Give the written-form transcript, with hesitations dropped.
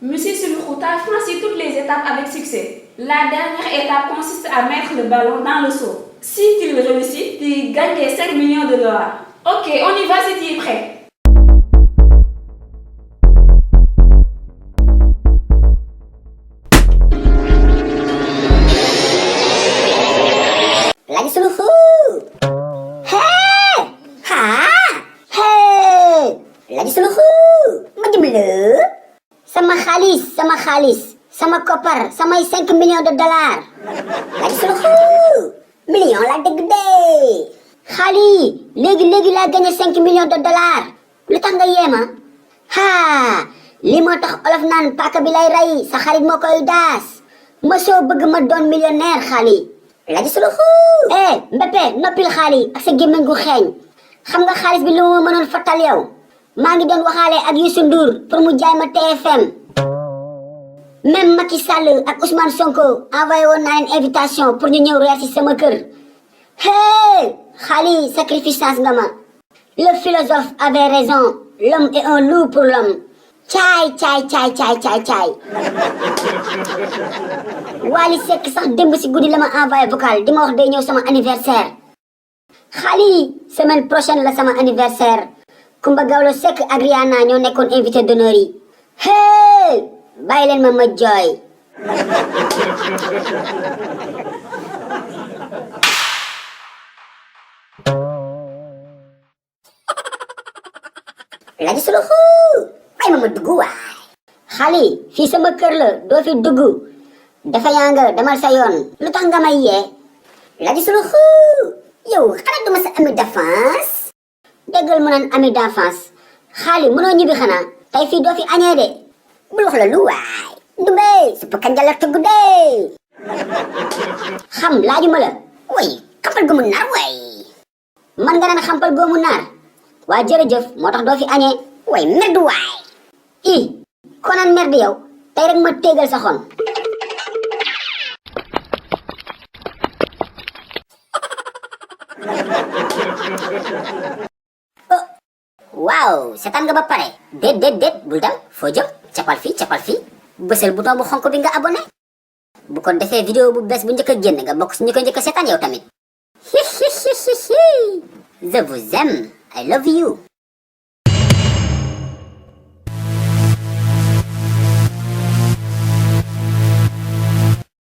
Monsieur Sulukhou, tu as franchi toutes les étapes avec succès. La dernière étape consiste à mettre le ballon dans le seau. Si tu le réussis, tu gagnes tes 5 millions de dollars. Ok, on y va si tu es prêt. Lagi Sulukhou. Hey! Ha! Hey! Lagi Sulukhou. Ma jublu. Sama xaalis. Sama koppar. Samay 5 millions de dollars. Lagi Sulukhou. Million la dëgg de. Xaali. Léegi laa gagné 5 millions de dollars. Lu tax nga yéema? Ha! Li moo tax olof naan paaka bi lay rey sa xarit moo koy daas. Ma soo bëgg ma doon millionnaire xaali. Lagi Sulukhou. Mbeppe noppil xaali ak sa gémmiñ gu xeeñ. xam nga xaalis bi lu ma mënoon fattal yow. maa ngi doon waxaale ak Youssou Ndour pour mu jaay ma TFM. même Macky Sall ak Ousmane Sonko envoyé woon naa leen invitation pour ñu ñëw reer ci sama kër. Hey xaali sacrifice nga ma. Le philosophe avait raison. L'homme est un loup pour l'homme. caay. Wally Seck sax démb si guddi la ma envoyé vocal di ma wax day ñëw sama anniversaire. xaali semaine prochaine la sama anniversaire. Kumba Gawlo Seck ak Rihanna ñoo nekkoon invité d'honneur yi. Hey bàyyi leen ma jooy. Lagi Sulukhou. bàyyi ma dugg waay. xaali fii sama kër la doo fi dugg. dafa yaa nga demal sa yoon. lu tax nga may yee. Lagi Sulukhou. yow xanaa duma sa ami d'enfance. déggal mu naan ami d'enfance. xaali mënoo ñibbi xanaa. tey fii doo fi añee de. bul wax la lu waay. Ndumbe suppu kanja la tugg de. xam laajuma la. way xampal goomu naar way. man nga naan xampal goomu naar. waa jërëjëf moo tax doo fi añee. way merde waay. ko naan merde yow. tey rek ma téegal sa xon. waaw seetaan nga ba pare. déet bul dem foo jëm. capal fii bësal bouton bu xonk bi nga abonné. bu ko defee vidéo bu bees bu njëkk a génn nga bokk si ñu ko njëkk a seetaan yow tamit. Je vous aime. I love you.